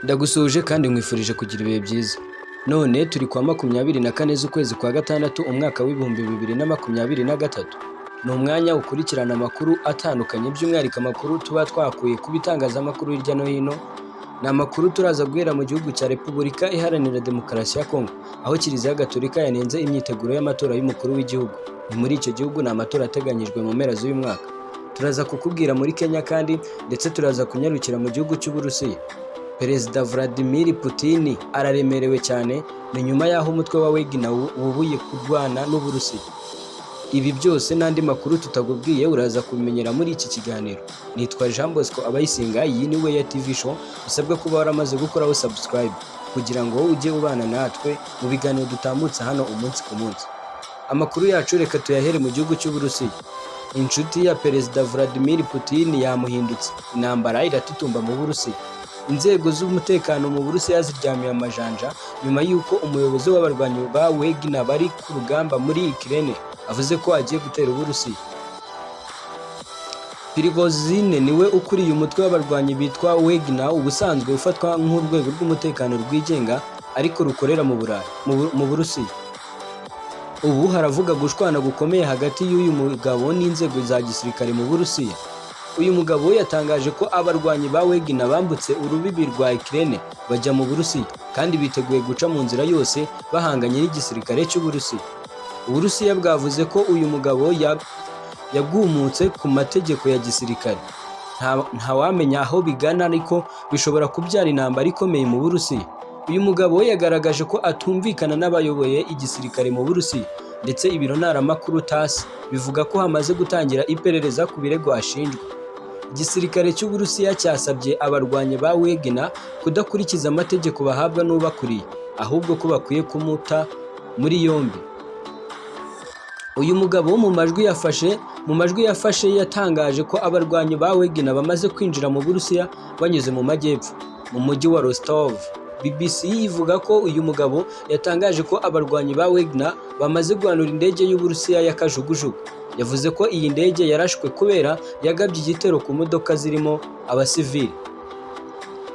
Ndagusuhuje kandi nkwifurije kugira ibihe byiza. None turi kwa 24 z'ukwezi kwa gatandatu, umwaka w'2023. Ni umwanya ukurikirana amakuru atandukanye, by'umwihariko amakuru tuba twakuye ku bitangazamakuru hirya no hino. Ni amakuru turaza guhera mu gihugu cya Repubulika Iharanira Demokarasi ya Kongo, aho Kiliziya Gatolika yanenze imyiteguro y'amatora y'umukuru w'igihugu. Ni muri icyo gihugu, ni amatora ateganyijwe mu mpera z'uyu mwaka. Turaza kukubwira muri Kenya kandi, ndetse turaza kunyarukira mu gihugu cy'Uburusiya. Perezida Vladimir Putin araremerewe cyane, ni nyuma y'aho umutwe wa Wagner wubuye kurwana n'Uburusiya. Ibi byose n'andi makuru tutakubwiye uraza kubimenyera muri iki kiganiro. Nitwa Jean Bosco Abayisinga, iyi ni Weya TV Show. Usabwa kuba waramaze gukoraho subscribe kugira ngo ujye ubana natwe mu biganiro dutambutsa hano umunsi ku munsi. Amakuru yacu reka tuyahere mu gihugu cy'Uburusiya. Inshuti ya Perezida Vladimir Putin yamuhindutse, intambara iratutumba mu Burusiya. Inzego z'umutekano mu Burusiya ziryamiye amajanja nyuma y'uko umuyobozi w'abarwanyi ba Wagner bari ku rugamba muri Ukraine avuze ko agiye gutera Uburusiya. Prigozhin niwe ukuriye umutwe w'abarwanyi bitwa Wagner, ubusanzwe ufatwa nk'urwego rw'umutekano rwigenga ariko rukorera mu Burayi, mu Burusiya. Ubu haravuga gushwana gukomeye hagati y'uyu mugabo n'inzego za gisirikare mu Burusiya. Uyu mugabo yatangaje ko abarwanyi ba Wagner bambutse urubibi rwa Ukraine bajya mu Burusiya, kandi biteguye guca mu nzira yose bahanganye n'igisirikare cy'Uburusiya. Uburusiya bwavuze ko uyu mugabo yagumutse ku mategeko ya gisirikare. Ntawamenya aho bigana, ariko bishobora kubyara intambara ikomeye mu Burusiya. Uyu mugabo yagaragaje ko atumvikana n'abayoboye igisirikare mu Burusiya, ndetse ibiro ntaramakuru TASS bivuga ko hamaze gutangira iperereza ku birego ashinjwa. Igisirikare cy'Uburusiya cyasabye abarwanyi ba Wagner kudakurikiza amategeko bahabwa n'ubakuriye, ahubwo ko bakwiye kumuta muri yombi. Uyu mugabo mu majwi yafashe yatangaje ko abarwanyi ba Wagner bamaze kwinjira mu Burusiya banyuze mu majyepfo, mu mujyi wa Rostov. BBC ivuga ko uyu mugabo yatangaje ko abarwanyi ba Wagner bamaze guhanura indege y'Uburusiya ya kajugujugu. Yavuze ko iyi ndege yarashwe kubera yagabye igitero ku modoka zirimo abasivili.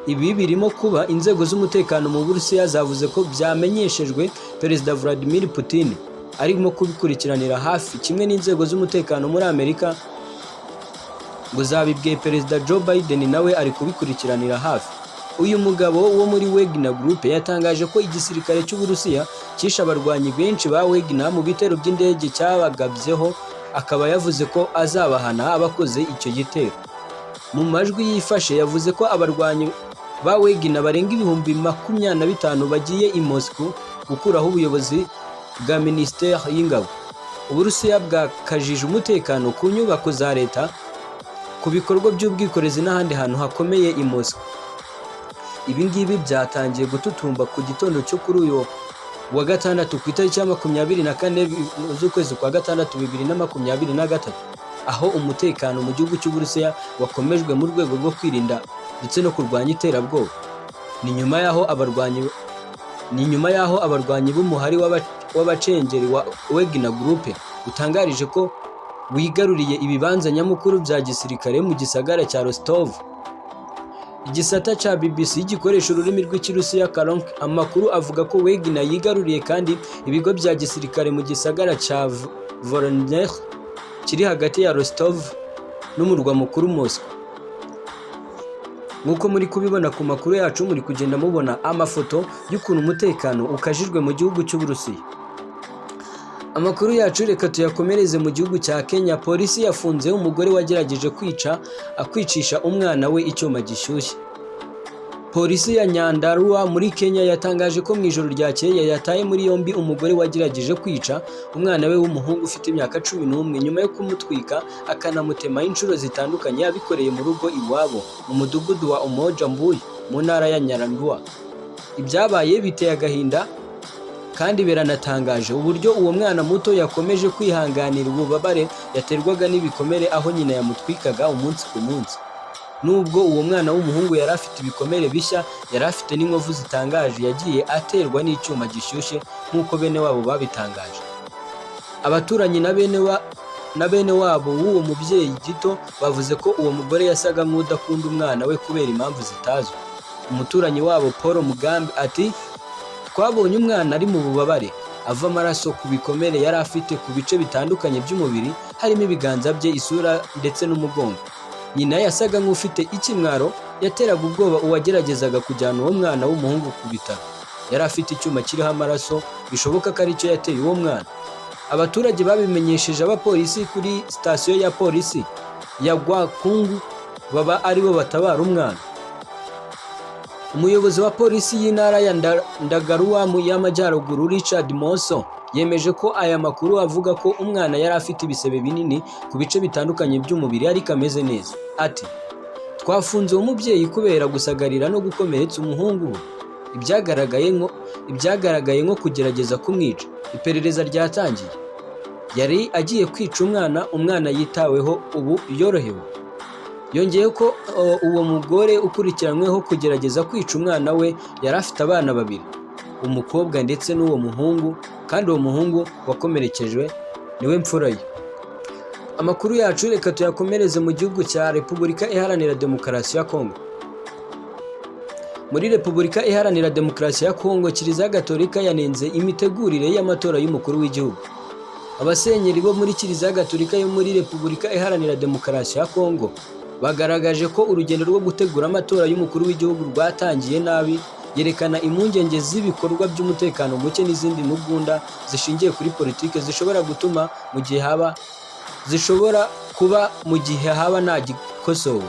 Ibi birimo kuba, inzego z'umutekano mu Burusiya zavuze ko byamenyeshejwe Perezida Vladimir Putin, arimo kubikurikiranira hafi, kimwe n'inzego z'umutekano muri Amerika ngo zabibwiye Perezida Joe Biden, nawe ari kubikurikiranira hafi. Uyu mugabo wo muri Wagner Group yatangaje ko igisirikare cy'Uburusiya cyishe abarwanyi benshi ba Wagner mu bitero by'indege cyabagabyeho, akaba yavuze ko azabahana abakoze icyo gitero. Mu majwi yifashe yavuze ko abarwanyi ba Wagner barenga 25,000 bagiye i Moscow gukuraho ubuyobozi bwa Minisiteri y'Ingabo. Uburusiya bwakajije umutekano ku nyubako za leta, ku bikorwa by'ubwikorezi n'ahandi hantu hakomeye i Moscow. Ibi ngibi byatangiye gututumba ku gitondo cyo kuri uyu wa gatandatu, ku itariki ya 24 z'ukwezi kwa gatandatu 2023, aho umutekano mu gihugu cy'Uburusiya wakomejwe mu rwego rwo kwirinda ndetse no kurwanya iterabwoba. Ni nyuma y'aho abarwanyi b'umuhari w'abacengeri wa Wagner Group utangarije ko wigaruriye ibibanza nyamukuru bya gisirikare mu gisagara cya Rostov. Igisata cya BBC gikoresha ururimi rw'Ikirusiya Karonk amakuru avuga ko Wagner yigaruriye kandi ibigo bya gisirikare mu gisagara cya Voronezh kiri hagati ya Rostov n'umurwa mukuru Moscow. Nk'uko muri kubibona ku makuru yacu, muri kugenda mubona amafoto y'ukuntu umutekano ukajijwe mu gihugu cy'Uburusiya. Amakuru yacu reka tuyakomereze mu gihugu cya Kenya. Polisi yafunze umugore wagerageje kwica akwicisha umwana we icyuma gishyushye. Polisi ya Nyandarua muri Kenya yatangaje ko mu ijoro ryakeye yataye muri yombi umugore wagerageje kwica umwana we w'umuhungu ufite imyaka 11, nyuma yo kumutwika akanamutema inshuro zitandukanye, abikoreye mu rugo iwabo mu mudugudu wa Umoja Mbuyu mu ntara ya Nyandarua. Ibyabaye biteye agahinda kandi biranatangaje, uburyo uwo mwana muto yakomeje kwihanganira ububabare yaterwaga n'ibikomere aho nyina yamutwikaga umunsi ku munsi. Nubwo uwo mwana w'umuhungu yari afite ibikomere bishya, yari afite n'inkovu zitangaje yagiye aterwa n'icyuma gishyushye, nk'uko bene wabo babitangaje. Abaturanyi na bene wa na bene wabo w'uwo mubyeyi gito bavuze ko uwo mugore yasaga nk'udakunda umwana we kubera impamvu zitazwi. Umuturanyi wabo Paul Mugambi ati: "Twabonye umwana ari mu bubabare, ava amaraso ku bikomere yari afite ku bice bitandukanye by'umubiri, harimo ibiganza bye, isura ndetse n'umugongo. Nyina yasaga nk'ufite ikimwaro, yateraga ubwoba uwageragezaga kujyana uwo mwana w'umuhungu ku bitaro. Yari afite icyuma kiriho amaraso, bishoboka ko aricyo yateye uwo mwana. Abaturage babimenyesheje abapolisi kuri sitasiyo ya polisi ya Gwakungu, baba aribo batabara umwana." Umuyobozi wa polisi y'intara ya Ndagaruwamu y'Amajyaruguru, Richard Moso, yemeje ko aya makuru, avuga ko umwana yari afite ibisebe binini ku bice bitandukanye by'umubiri ariko ameze neza. Ati: "Twafunze uwo mubyeyi kubera gusagarira no gukomeretsa umuhungu we, ibyagaragaye nko kugerageza kumwica. Iperereza ryatangiye. Yari agiye kwica umwana. Umwana yitaweho, ubu yorohewe." Yongeye ko uwo mugore ukurikiranyweho kugerageza kwica umwana we yari afite abana babiri, umukobwa ndetse n'uwo muhungu, kandi uwo muhungu wakomerekejwe niwe mfura ye. Amakuru yacu reka tuyakomereze mu gihugu cya Repubulika Iharanira Demokarasi ya Kongo. Muri Repubulika Iharanira Demokarasi ya Kongo, Kiliziya Gatolika yanenze imitegurire y'amatora y'umukuru w'igihugu. Abasenyeri bo muri Kiliziya Gatolika yo muri Repubulika Iharanira Demokarasi ya Kongo bagaragaje ko urugendo rwo gutegura amatora y'umukuru w'igihugu rwatangiye nabi, yerekana impungenge z'ibikorwa by'umutekano muke n'izindi ntugunda zishingiye kuri politiki zishobora gutuma mu gihe haba zishobora kuba mu gihe haba nta gikosowe.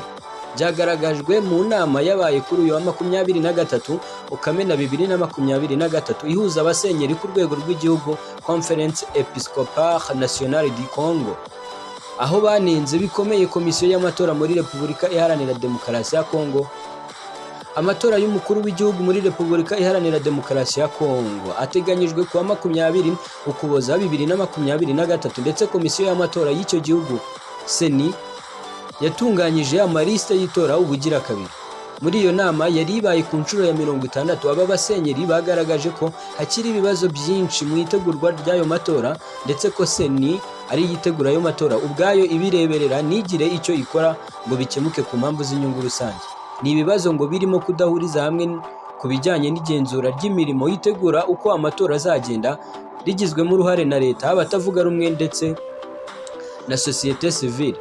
Byagaragajwe mu nama yabaye kuri uyu wa 23 Kamena 2023, ihuza abasenyeri ku rwego rw'igihugu, Conference Episcopale Nationale du Congo, aho banenze bikomeye komisiyo y'amatora muri Repubulika Iharanira Demokarasi ya Kongo. Amatora y'umukuru w'igihugu muri Repubulika Iharanira Demokarasi ya Kongo ateganyijwe kuwa 20 Ukuboza 2023, ndetse komisiyo y'amatora y'icyo gihugu, CENI, yatunganyije amalisite y'itora ubugira kabiri. Muri iyo nama yari ibaye ku nshuro ya 60, aba basenyeri bagaragaje ko hakiri ibibazo byinshi mu itegurwa ry'ayo matora, ndetse ko CENI ari iyitegura ayo matora ubwayo ibireberera ntigire icyo ikora ngo bikemuke ku mpamvu z'inyungu rusange. Ni ibibazo ngo birimo kudahuriza hamwe ku bijyanye n'igenzura ry'imirimo yitegura uko amatora azagenda, rigizwemo uruhare na leta, abatavuga rumwe ndetse na sosiyete sivile.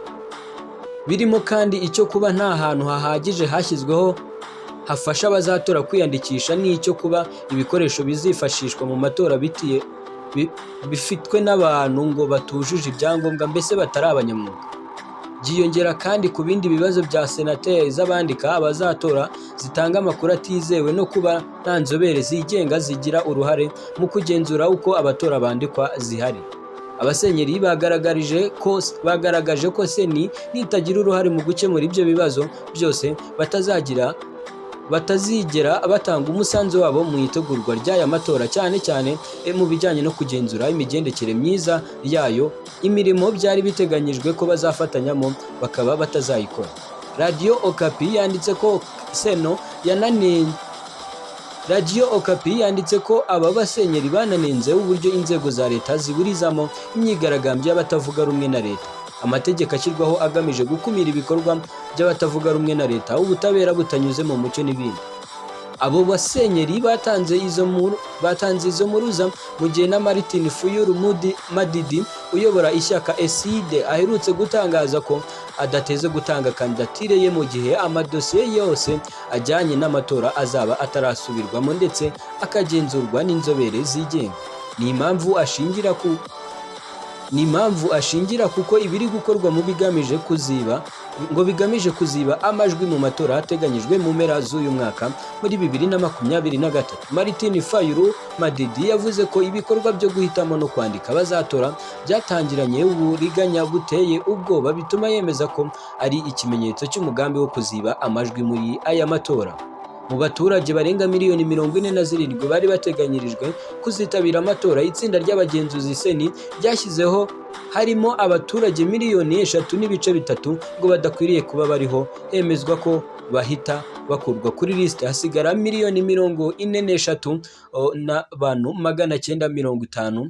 Birimo kandi icyo kuba nta hantu hahagije hashyizweho hafasha abazatora kwiyandikisha, n'icyo kuba ibikoresho bizifashishwa mu matora bifitwe n'abantu ngo batujuje ibyangombwa, mbese batari abanyamwuga. Byiyongera kandi ku bindi bibazo bya senateri z'abandika abazatora zitanga amakuru atizewe, no kuba nta nzobere zigenga zigira uruhare mu kugenzura uko abatora bandikwa zihari. Abasenyeri bagaragaje ko CENI nitagira uruhare mu gukemura ibyo bibazo byose, batazigera batanga umusanzu wabo mu itegurwa ry'aya matora, cyane cyane mu bijyanye no kugenzura imigendekere myiza yayo, imirimo byari biteganyijwe ko bazafatanyamo bakaba batazayikora. Radiyo Okapi yanditse ko aba basenyeri bananenze uburyo inzego za leta ziburizamo imyigaragambyo y'abatavuga rumwe na leta, amategeko ashyirwaho agamije gukumira ibikorwa by'abatavuga rumwe na leta, ubutabera butanyuze mu mucyo n'ibindi. Abo basenyeri batanze izo mpuruza mu gihe na Martin Fayulu Madidi uyobora ishyaka ECIDE aherutse gutangaza ko adateze gutanga kandidatire ye mu gihe amadosiye yose ajyanye n'amatora azaba atarasubirwamo ndetse akagenzurwa n'inzobere zigenga. Ni impamvu ashingira kuko ibiri gukorwa mu bigamije kuziba ngo bigamije kuziba amajwi mu matora ateganyijwe mu mpera z'uyu mwaka muri 2023. Martin Fayulu Madidi yavuze ko ibikorwa byo guhitamo no kwandika abazatora byatangiranye uburiganya buteye ubwoba, bituma yemeza ko ari ikimenyetso cy'umugambi wo kuziba amajwi muri aya matora. Mu baturage barenga miliyoni 47 bari bateganyirijwe kuzitabira amatora, itsinda ry'abagenzuzi CENI ryashyizeho, harimo abaturage miliyoni 3.3 ngo badakwiriye kuba bariho, hemezwa ko bahita bakurwa kuri lisite, hasigara miliyoni 43 n'abantu 955.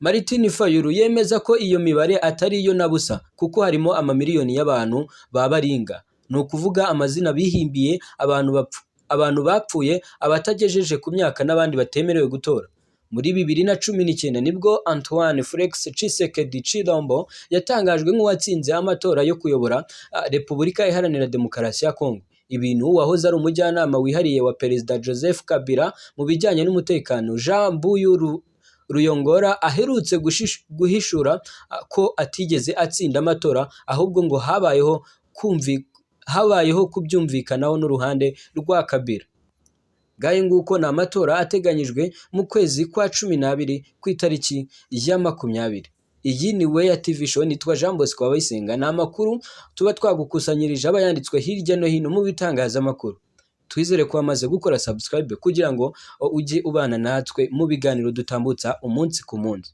Martin Fayulu yemeza ko iyo mibare atari yo na busa, kuko harimo amamiliyoni y'abantu ba baringa, ni ukuvuga amazina bihimbiye abantu bapfuye, abatagejeje ku myaka n'abandi batemerewe gutora. Muri 2019 nibwo Antoine Felix Tshisekedi Tshilombo yatangajwe nk'uwatsinze amatora yo kuyobora Repubulika Iharanira Demokarasi ya Kongo. Ibintu wahoze ari umujyanama wihariye wa Perezida Joseph Kabila mu bijyanye n'umutekano, Jean Mbuyu Ruyongora, aherutse guhishura ko atigeze atsinda amatora, ahubwo ngo habayeho kubyumvikanaho n'uruhande rwa Kabila. Ngahe nguko, ni amatora ateganyijwe mu kwezi kwa 12 ku itariki ya 20. Iyi ni Weya TV Show, nitwa Jean Bosco Abayisenga. Ni amakuru tuba twagukusanyirije aba yanditswe hirya no hino mu bitangazamakuru. Twizere ko wamaze gukora subscribe kugira ngo ujye ubana natwe mu biganiro dutambutsa umunsi ku munsi.